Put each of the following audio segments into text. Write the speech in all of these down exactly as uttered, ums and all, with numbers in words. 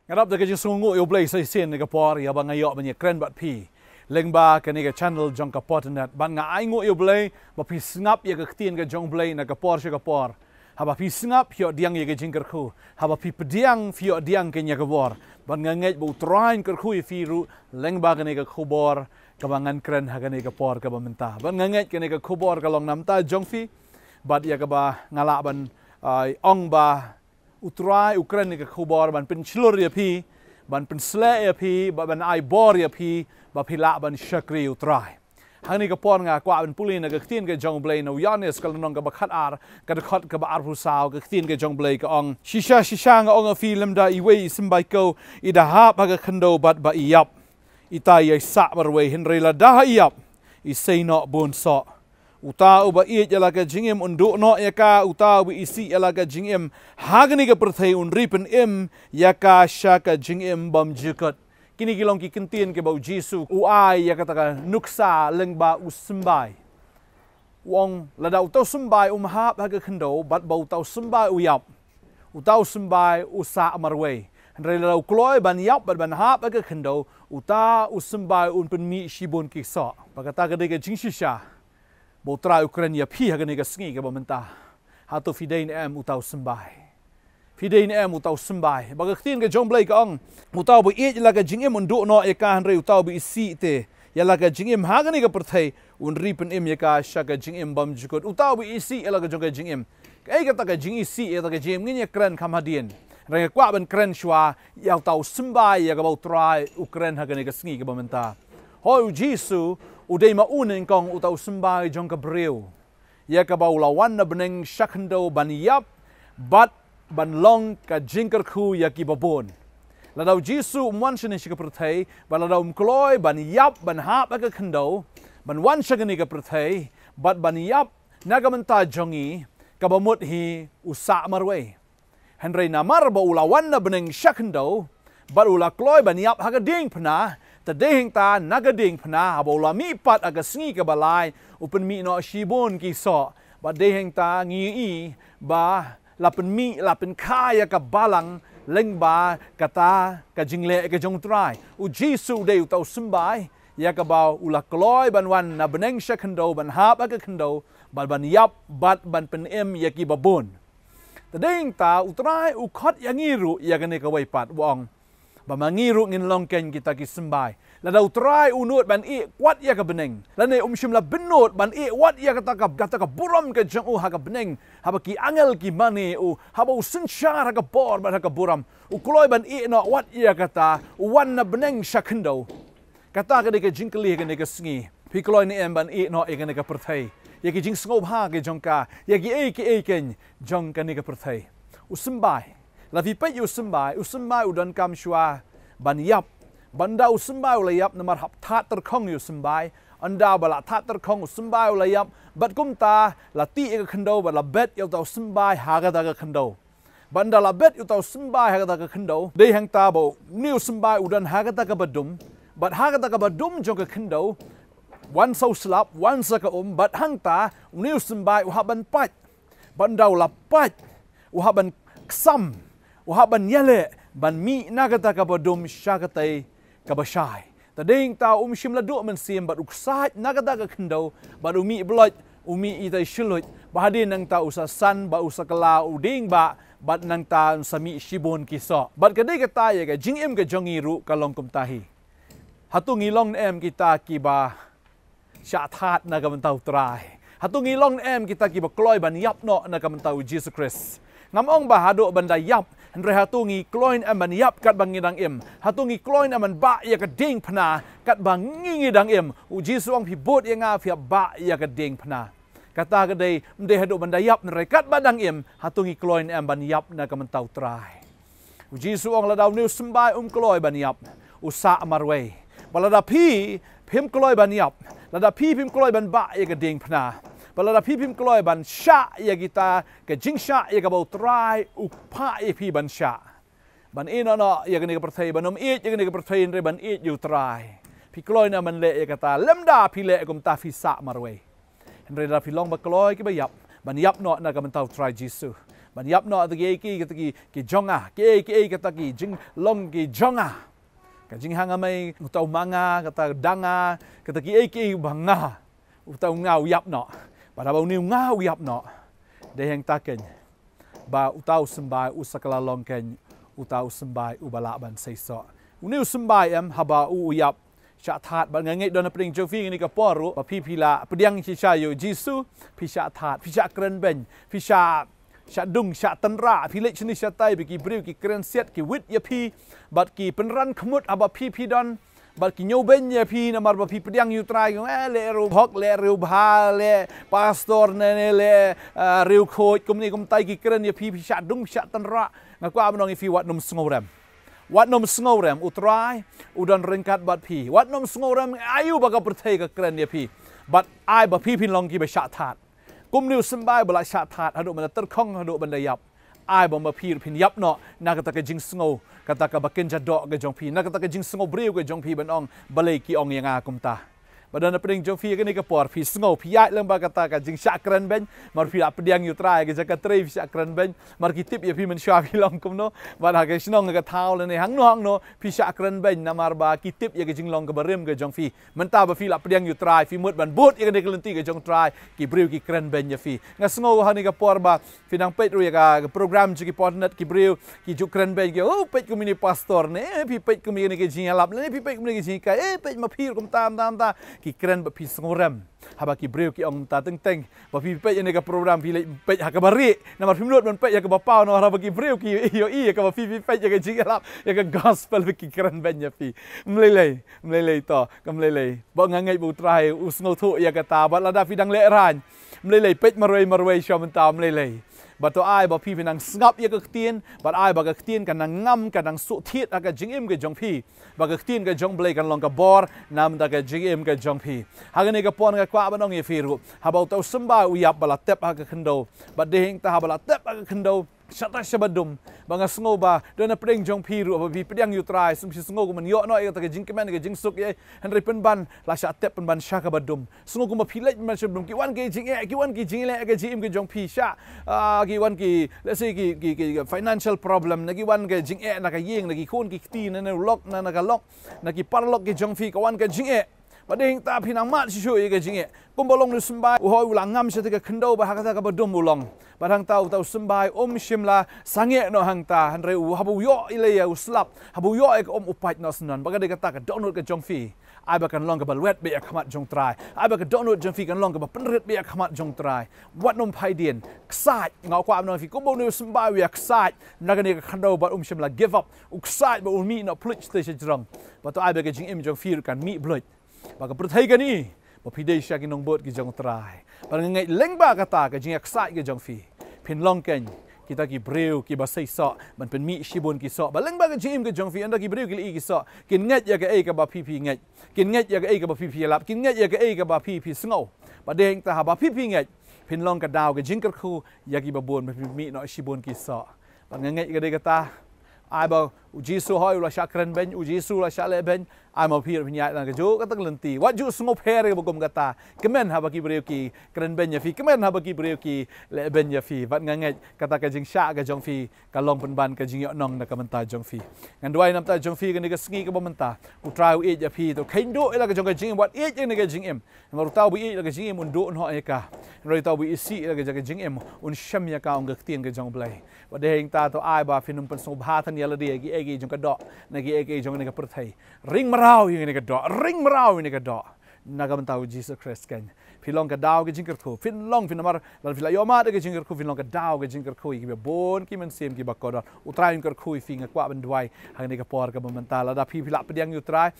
Nga dap da ka jingsngewnguh ïa U Blei sa shisien na ka por ïa ba nga ïoh ban ïakren bad phi lyngba kane ka channel jong ka Potternet. Bad nga ai nguh ïa U Blei ba phi sngap ïa ka ktien ka jong U Blei na ka por sha ka por. Haba phi sngap phi ïoh pdiang ïa ka jingkyrkhu. Haba phi pdiang phi ïoh pdiang ka nia ka bor. Bad nga ngeit ba U Trai un kyrkhu ïa phi ruh lyngba kane ka khubor kaba ngan kren ha kane ka por kaba mynta. Bad nga ngeit kane ka khubor ka long namar jong phi. Bad ïa kaba nga lah ban, ah, ong ba U Trai u kren ïa ka khubor ban pynshlur ïa phi, ban pynshlur ïa phi, ba ban ai bor ïa phi, ba phi lah ban shakri U Trai. Hangne ka por nga kwah ban pule na ka ktien ka jong U Blei na u Ïoannis ka lynnong kaba khatar, ka dkhot kaba arphew saw, ka ktien ka jong U Blei ka ong. Shisha, shisha nga ong ïa phi, lymda iwei i symbai ko, i da hap ha ka khyndew bad ba i ïap, ita i sah marwei, hynrei lada i ïap, i sei noh bun soh. Uta uba ïeit ïa la ka jingim un duh noh ïa ka, uta uba isih ïa la ka jingim ha kane ka pyrthei un ri pynim ïa ka sha ka jingim bymjukut. Kine ki long ki ktien kiba U Jisu u ai ïa kata ka nuksa lyngba u symbai. U ong lada uta u symbai um hap ha ka khyndew bad ba uta u symbai u ïap, uta u symbai u sah marwei. Hynrei lada u kloi ban ïap bad ban hap ha ka khyndew, uta u symbai un pynmih shibun ki soh. Ba kata ka dei ka jingshisha ba U Trai u kren ïa phi ha kane ka sngi kaba mynta. Hato phi dei ne em uta u symbai? Phi dei ne em uta u symbai? Ba ka ktien ka jong U Blei ka ong, uta uba ïeit ïa la ka jingim un duh noh ïa ka, hynrei uta uba isih te ïa la ka jingim ha kane ka pyrthei un ri pynim ïa ka sha ka jingim bymjukut. Uta uba isih ïa la ka jong ka jingim. Kaei kata ka jingisih ïa kata ka jingim, ngin ïa kren kham hadien. Hynrei nga kwah ban kren shuwa ïa uta u symbai ïa kaba U Trai u kren ha kane ka sngi kaba mynta. Hooid, U Jisu u dei ma u nyngkong uta u symbai jong ka briew ïa kaba u la wan na bneng sha khyndew ban ïap bad ban long ka jingkyrkhu ïa kiba bun. Lada U Jisu um wan shane sha ka pyrthei, bad lada um kloi ban ïap, ban hap ha ka khyndew, ban wan sha kane ka pyrthei bad ban ïap na ka bynta jong ngi, kaba mut hi u sah marwei. Hynrei namar ba u la wan na bneng sha khyndew bad u la kloi ban ïap ha ka diengphna, te dei hangta na ka diengphna haba u la mih pat ha ka sngi kaba lai, u pynmih noh shibun ki soh. Bad dei hangta ngi ïohi ba la pynmih, la pynkha ïa ka balang lyngba kata ka jingleh ka jong U Trai. U Jisu u dei uta u symbai ïa kaba u la kloi ban wan na bneng sha khyndew, ban hap ha ka khyndew bad ban ïap bad ban pynim ïa kiba bun. Te dei hangta U Trai u khot ïa ngi ruh ïa kane kawei pat, u ong ba ma ngi ruh ngin long kein kita ki symbai. Lada U Trai u nud ban ïeh wat ïa ka bneng, lane um shym la bynnud ban ïeh wat ïa kata ka, kata ka burom ka jong u ha ka bneng, haba ki angel ki mane ïa u, haba u synshar ha ka bor bad ha ka burom, u kloi ban ïeh noh wat ïa kata, u wan na bneng sha khyndew. Kata ka dei ka jingkylli ha kane ka sngi. Phi kloi ne em ban ïeh noh ïa kane ka pyrthei, ïa ki jingsngewbha ki jong ka, ïa kiei kiei kein jong kane ka pyrthei? U symbai, la phi peit ïa u symbai, u symbai u donkam shuwa ban ïap. Bad ynda u symbai u la ïap, namar hap thad tyrkhong ïa u symbai. Ynda ba la thad tyrkhong, u symbai u la ïap, bad kumta la tih ïa ka khyndew bad la bet ïa uta u symbai ha kata ka khyndew. Bad ynda la bet ïa uta u symbai ha kata ka khyndew, dei hangta ba une u symbai u don ha kata kaba dum. Bad ha kata kaba dum jong ka khyndew, wan sa u slap, wan sa ka um, bad hangta une u symbai u hap ban pait. Bad ynda u la pait, u hap ban ksam, u hap ban ïaleh ban mih na kata kaba dum sha katei kaba shai. Te dei hangta um shym la duh mynsiem bad u ksaid na kata ka khyndew, bad u mih bloit, u mih itei shiluit, ba hadien nangta u sa san, ba u sa kylla, u dieng bah, bad nangta un sa mih shibun ki soh. Bad ka dei kata ïa ka jingim ka jong ngi ruh ka long kumta hi. Hato ngi long ne em kita kiba shah thad na ka bynta U Trai? Hato ngi long ne em kita kiba kloi ban ïap noh na ka bynta U Jisu Khrist? Ngam ong ba haduh ban da ïap, hynrei hato ngi kloi ne em ban ïap katba ngi dang im? Hato ngi kloi ne em ban bah ïa ka diengphna katba ngi, ngi dang im? U Jisu ong, phi bud ïa nga, phi hap bah ïa ka diengphna. Kata ka dei, ym dei haduh ban da ïap, hynrei katba dang im, hato ngi kloi ne em ban ïap na ka bynta U Trai? U Jisu u ong lada une u symbai um kloi ban ïap, u sah marwei. Bad lada phi phim kloi ban ïap, lada phi phim kloi ban bah ïa ka diengphna, bad lada phi phim kloi ban shah ïa kita ka jingshah ïa kaba U Trai u phah ïa phi ban shah, ban ïeh noh noh ïa kane ka pyrthei, ban ym ïeit ïa kane ka pyrthei, hynrei ban ïeit ïa U Trai, phi kloi ne em ban leh ïa kata? Lymda phi leh kumta phi sah marwei. Hynrei lada phi long ba kloi kiba ïap, ban ïap noh na ka bynta U Trai Jisu, Ban ïap noh kata kiei kiei kata ki, ki jong nga, kiei kiei kata ki jinglong ki jong nga. Ka jinghangamei, uta u ma nga, kata dang nga, kata kiei kiei ba nga. Uta u nga u ïap noh. Bad haba une u nga u ïap noh, dei hangta keiñ ba uta u symbai u sa kylla long keiñ uta u symbai uba lah ban seisoh. Une u symbai em, haba u u ïap, shah that. Bad nga ngeit don na pdeng jong phi kane ka por ruh, ba phi phi la pdiang shisha ïa u Jisu, phi shah that, phi shah kren beiñ, phi shah, shah dung, shah tynrah, phi leit shane shatai, ba ki briew ki kren siat, ki wit ïa phi, bad ki pynran khmut haba phi phi don, bad ki ñiew beiñ ïa phi namar ba phi pdiang ïa u Trai. Eh, leh riewhok, leh riewbha, leh pastor ne, ne leh, ah, riewkhuid, kumne kumtai ki kren ïa phi, phi shah dung, phi shah tynrah. Nga kwah ban ong ïa phi, wat nym sngewrem. Wat nym sngewrem, u Trai u don ryngkat bad phi. Wat nym sngewrem aïu ba ka pyrthei ka kren ïa phi. Bad ai ba phi phin long kiba shah that. Kumne u symbai ba la shah that haduh ban da tyrkhong, haduh ban da ïap. Ai ba ma phi ruh phin ïap noh na kata ka jingsngew, kata kaba kynja doh ka jong phi, na kata ka jingsngew briew ka jong phi ban ong, balei ki ong ïa nga kumta. Bad don na pdeng jong phi kane ka por, phi sngew, phi ïaid lang bad kata ka jingshah kren beiñ, mar phi la pdiang ïa u Trai, ka jaka trei phi shah kren beiñ, mar ki tip ïa phi mynshuwa phi long kumno, bad ha ka shnong ka thaw lane hangno hangno phi shah kren beiñ, namar ba ki tip ïa ka jinglong kaba rim ka jong phi. Mynta ba phi la pdiang ïa u Trai, phi mut ban bud ïa kane ka lynti ka jong u Trai, ki briew ki kren beiñ ïa phi. Nga sngew ha kane ka por ba phi nang peit ruh ïa ka, ka program jong ki por net, ki briew ki ju kren beiñ ki, oh, peit kum ine i pastor ne, eh, phi peit kum ine ka jingïalap ne, phi peit kum ine ka jinghikai, eh, peit ma phi ruh kumta, kumta, kumta. Ki kren ba phi sngewrem. Haba ki briew ki ong kumta, teng teng ba phi peit ïa kane ka program, phi leh peit ha kaba rieh. Namar phim nud ban peit ïa kaba paw, namar haba ki briew ki ïohi ïa kaba phi phi peit ïa ka jingïalap, ïa ka gospel, ba ki kren beiñ ïa phi. Ym lei lei, ym lei lei to, kam lei lei. Ba nga ngeit ba u Trai u sngewthuh ïa kata, bad lada phi dang lehraiñ, ym lei lei, peit marwei marwei shuwa mynta, ym lei lei. Bad to ai ba phi phi nang sngap ïa ka ktien, bad ai ba ka ktien kan nang ngam, kan nang suk thied ha ka jingim ka jong phi. Ba ka ktien ka jong Blei kan long ka bor na bynta ka jingim ka jong phi. Ha kane ka por nga kwah ban ong ïa phi ruh, haba uta u symbai u ïap ba la tep ha ka khyndew, bad dei hangta haba la tep ha ka khyndew, shata shaba dum. Ba nga sngew ba don na pdeng jong phi ruh, ba phi pdiang ïa u Trai, sngew, sngew kumba ïoh noh ïa kata ka jingkmen, ka jingsuk ïa, hynrei pynban la shah tep, pynban sha kaba dum. Sngew kumba phi leit pynban sha kaba dum, ki wan ki jingeh, ki wan ki jingleh ha ka jingim ka jong phi, shah, ah, ki wan ki, let's say, ki, ki, ki financial problem, na ki wan ka jingeh na ka ïing, na ki khun ki kti, na, na u lok, na, na ka lok, na ki paralok ki jong phi, ka wan ka jingeh. Bad dei hangta phi nang mad shuh shuh ïa ka jingeh. Kumba long une u symbai, u hoi u la ngam sha kata ka khyndew, bad ha kata kaba dum u long. Bad hangta uta u symbai um shym la sangeh noh hangta, hynrei u, haba u ïoh ïa lei ïa u slap, haba u ïoh ïa ka um, u pait noh syndon. Bad ka dei kata ka dohnud ka jong phi, ai ba kan long kaba lwet beit ha khmat jong u Trai. Ai ba ka dohnud jong phi kan long kaba pynrit beit ha khmat jong u Trai. Wat nym phai dien. Ksaid, nga kwah ban ong ïa phi, kumba une u symbai u ïa ksaid na kane ka khyndew bad um shym la give up. U ksaid bad u mih noh pluid shatei shajrong. Bad to ai ba ka jingim jong phi ruh kan mih bluid. Ba ka pyrthei kan i ba phi dei sha ki nongbud ki jong u Trai. Bad nga ngeit lyngba kata ka jingïaksaid ka jong phi, phin long keiñ kita ki briew kiba seisoh ban pynmih shibun ki soh. Bad lyngba ka jingim ka jong phi, ynda ki briew ki la ïohi ki soh, kin ngeit ïa kaei kaba phi phi ngeit. Kin ngeit ïa kaei kaba phi phi ïalap. Kin ngeit ïa kaei kaba phi phi sngew. Bad dei hangta haba phi phi ngeit, phin long ka daw ka jingkyrkhu ïa kiba bun, ba phin mih noh shibun ki soh. Bad nga ngeit ka dei kata. Ai ba u Jisu hoi u la shah kren beiñ, u Jisu u la shah leh beiñ. Ai ma phi ruh phin ïaid lang kajuh kata ka lynti. Wat ju sngewpher ïa kaba kum kata. Kmen haba ki briew ki kren beiñ ïa phi, kmen haba ki briew ki leh beiñ ïa phi. Bad nga ngeit kata ka jingshah ka jong phi ka long pynban ka jingïohnong na ka bynta jong phi. Ngan duwai na ka bynta jong phi kane ka sngi kaba mynta. U Trai u ïeit ïa phi, to kheiñ duh ïa la ka jong ka jingim, wat ïeit ïa kane ka jingim. Namar uta uba ïeit la ka jingim un duh noh ïa ka. Hynrei uta uba isih la ka jong ka jingim un shem ïa ka, ong ka ktien ka jong U Blei. Bad dei hangta to ai ba phin ym pynsngewbha than ïa lade ïa kiei kiei jong ka doh, na kiei kiei jong kane ka pyrthei. Ring mraw ïa kane ka doh, ring mraw ïa kane ka doh. Na ka bynta u Jisu Khrist keiñ. Phi long ka daw ka jingkyrkhu. Phin long, phin namar lada phi la ïohmad ïa ka jingkyrkhu, phin long ka daw ka jingkyrkhu ïa kiba bun ki mynsiem kiba kordor. U Trai un kyrkhu ïa phi. Nga kwah ban duwai ha kane ka por kaba mynta. Lada phi phi la pdiang ïa U Trai,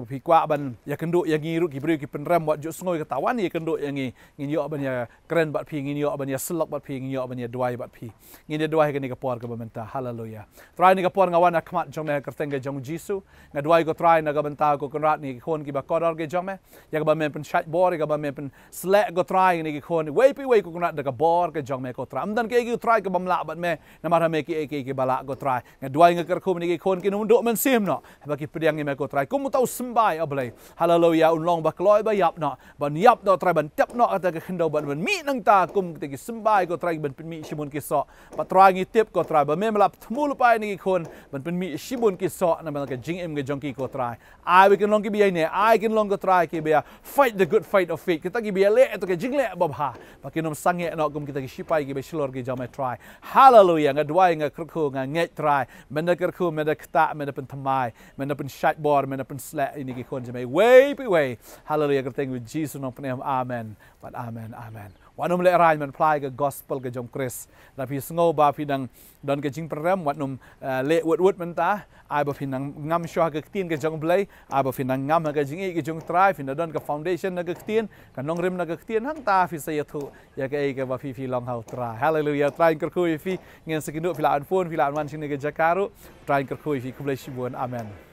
phi kwah ban ïakynduh ïa ngi ruh, ki briew ki pynrem, wat ju sngew ïa kata, wan ïakynduh ïa ngi. Ngin ïoh ban ïakren bad phi, ngin ïoh ban ïasyllok bad phi, ngin ïoh ban ïaduwai bad phi. Ngin ïaduwai ha kane ka por kaba mynta. Haleluya. Trai, ha kane ka por nga wan ha khmat jong me ha ka kyrteng ka jong U Jisu. Nga duwai, ko Trai, na ka bynta ko Kynrad, na ki khun kiba kordor ki jong me. kaba me pynshait bor, kaba me pynsleh ko Trai ïa kine ki khun. Wei pa wei ko Kynrad da ka bor ka jong me ko Trai. Ym don kiei kiei ko Trai kaba ym lah bad me, namar ha me kiei kiei kiba lah ko Trai. Nga duwai nga kyrkhu ïa kine ki khun kin ym duh mynsiem noh. Haba ki pdiang ïa me ko Trai kum uta u symbai, O Blei. Haleluya, un long ba kloi ba ïap noh. Ban ïap noh Trai, ban tep noh kata ka khyndew, ban, ban mih nangta kum kita ki symbai ko Trai, ban pynmih shibun ki soh. Ba Trai ngi tip ko Trai ba me me la thmu lypa ïa kine ki khun ban pynmih shibun ki soh namar ka jingim ka jong ki ko Trai. Ai ba kin long kiba ïaineh, ai kin long ko Trai kiba ïa fight the good fight of faith. Kita kiba ïaleh ïa ka jingleh babha. Ba kin ym sangeh noh kum kita ki sipai kiba shlur ki jong me Trai. Haleluya, nga duwai nga kyrkhu nga ngeit Trai. Me da kyrkhu, me da ktah, me da pynthymmai, me da pynshait bor, me da pynsleh ïa kine ki khun jong me. Wei pa wei. Haleluya, kyrteng U Jisu nongpynim. Amen. Bad amen, amen. Wat nym lehraiñ ban phla ïa ka gospel ka jong Khrist. Lada phi sngew ba phi dang don ka jingpyrem, wat nym, eh, leh wut wut mynta. Ai ba phin nang ngam shuh ha ka ktien ka jong U Blei. Ai ba phin nang ngam ha ka jingïeit ka jong U Trai. Phin da don ka foundation na ka ktien, ka nongrim na ka ktien. Hangta phi sa ïathuh ïa kaei kaba phi, phi long ha U Trai. Haleluya. U Trai un kyrkhu ïa phi. Ngin sa ïakynduh, phi lah ban phone, phi lah ban wan shane ka jaka ruh. U Trai un kyrkhu ïa phi. Khublei shibun. Amen.